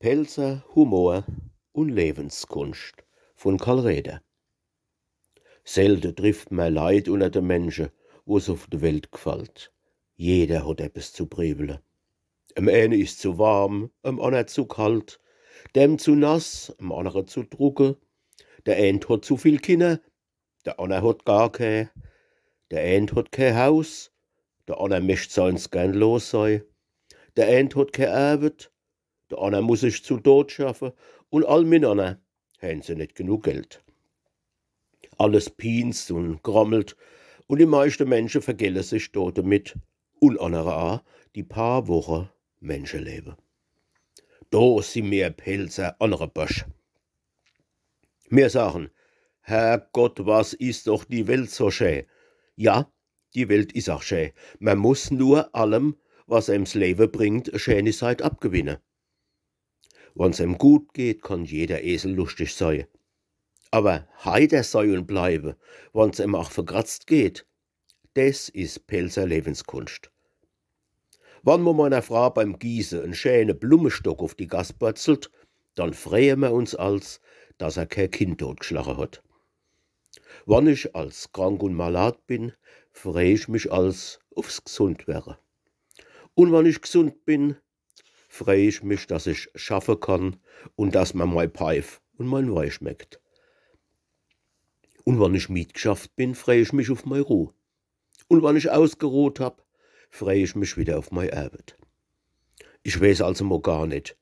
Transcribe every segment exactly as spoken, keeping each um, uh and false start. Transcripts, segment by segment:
Pälzer Humor un Lewenskunscht vun Karl Räder. Selde trifft mer Leit unner de Mensche, wo's uff de Welt gfallt. Jeder hot eppes zu briewele. Em eene is zu warm, em anner zu kalt, dem zu nass, em annere zu drucke. Der eent hot zu viel Kinner, der anner hot gar kä. Der eent hot kä Haus, der anner mecht seins gern los sei. Der eent hot kä Arwet, der anner muss sich zu Dod schaffe, un all minanner hän se net genug Geld. Alles pienst un grammelt, un die meischte Mensche vergelle sich do demit, un annere a die paar Woche Menschelewe. Do si mir Pälzer annere Bösch. Mir sachen: „Herrgott, was is doch die Welt so schä!“ Ja, die Welt is ach schä. Mer muss nur allem, was em's Lewe bringt, e schäni Seit abgewinne. Wann's em gut geht, kann jeder Esel luschtig sei. Awwer heiter sei un bleiwe, wann's em ach verkratzt geht, des is Pälzer Lewenskunscht. Wann mer meiner Fra beim Gieße en schäne Blummestock uff die Gass purzelt, dann freie mer uns als, dass er kä Kind dotgschlache hot. Wann ich als krank un malad bin, frei ich mich als uffs Gsundwerre. Un wann ich gsund bin, frei ich mich, dass ich schaffe kann un dass mer mei Peif un mein Wei schmeckt. Un wann ich mied gschafft bin, frei ich mich uff mei Ruh. Un wann ich ausgeruht hab, frei ich mich widder uff mei Arwet. Ich weeß also mo gar net,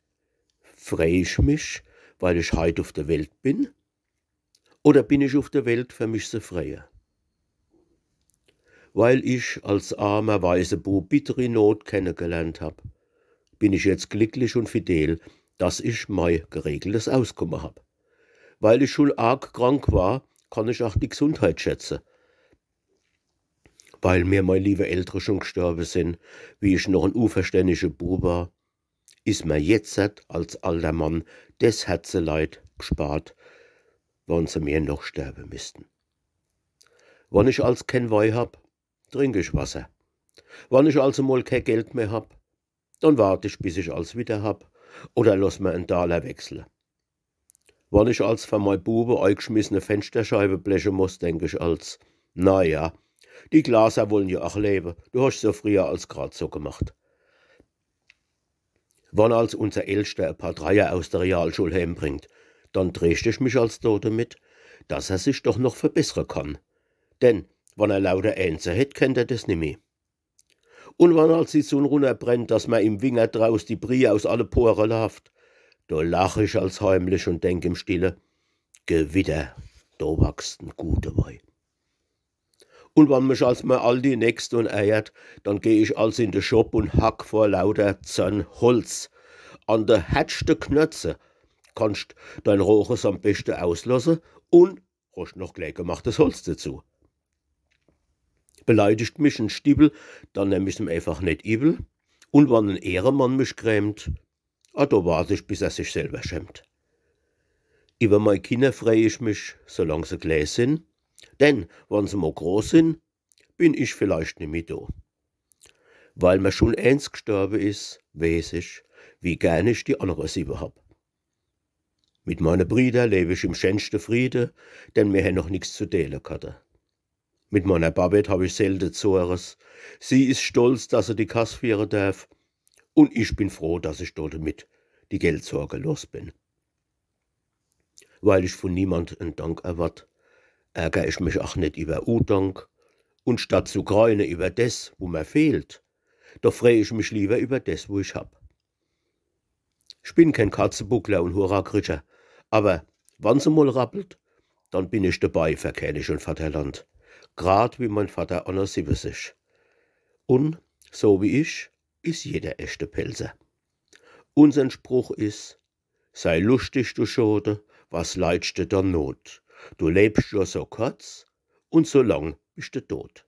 frei ich mich, weil ich heit uff de Welt bin, oder bin ich uff de Welt, fer mich se freie? Weil ich als armer Waisebub bitteri Not kennegelernt hab, bin ich jetzt glicklich un fidel, dass ich mei geregeltes Auskomme hab. Weil ich schun arg krank war, kann ich ach die Gsundheit schätze. Weil mir mei liewe Eltere schun gstorwe sin, wie ich noch en uverständige Bub war, is mer jetzert als alder Mann des Herzeleid gspart, wann se mir noch sterwe missten. Wann ich als ken Wei hab, trink ich Wasser. Wann ich als emol kä Geld mehr hab, dann wart ich, bis ich als widder hab, oder loss mer en Daler wechsle. Wann ich als fer mei Bube eigschmissene Fensterscheibe bleche muss, denk ich als: „Na ja, die Glaser wollen ja ach lewe, du hast ja frieher als grad so gemacht.“ Wann als unser Elster e paar Dreier aus der Realschul hembringt, dann treescht ich mich als do demit, dass er sich doch noch verbessere kann. Denn wann er lauter Eenser hätt, kennt er des nimmi. Un wann als die Sunn runnerbrennt, dass mer im Winger draus die Brie aus alle Pore laaft, do lach ich als heimlich un denk im Stille: „Gewitter, do wachst en gute Wei.“ Un wann mich als mei Aldi next un ärgert, dann geh ich als in de Schopp un hack vor lauter Zorn Holz. An de härtschte Knötze kannscht dein Roches am beschte auslosse un hoscht noch gleich gemachtes Holz dezu. Beleidigt mich en Stiwwel, dann nemm ich's em eifach net iwwel. Un wann en Ehremann mich krämt, ah, do wart ich, bis er sich selwer schämt. Iwwer mei Kinner frei ich mich, solang se klä sin, denn wann se mo groß sin, bin ich vielleicht nimmi do. Weil mer schun eens gstorwe is, weeß ich, wie gern ich die annere siwwe hab. Mit meine Brieder lew ich im schänschte Friede, denn mir hen noch nix zu deele ghatte. Mit meiner Babett hab ich selde Zores. Sie is stolz, dass se die Kass fiehre derf, un ich bin froh, dass ich do demit die Geldzorge los bin. Weil ich vun niemand en Dank erwart, ärger ich mich ach net iwwer Udank, un statt zu greine iwwer des, wo mer fehlt, do frei ich mich liewer iwwer des, wo ich hab. Ich bin keen Katzebuckler un Hurrakritscher, awwer wann se mol rappelt, dann bin ich debei fer Kellerich un Vaterland, grad wie mein Vatter anner siwwesig. Un so wie ich is jeder echte Pälzer. Unsern Spruch is: „Sei luschtig, du Schode, was leidscht de dann Not? Du lebscht jo so korz un so lang bischt de dot.“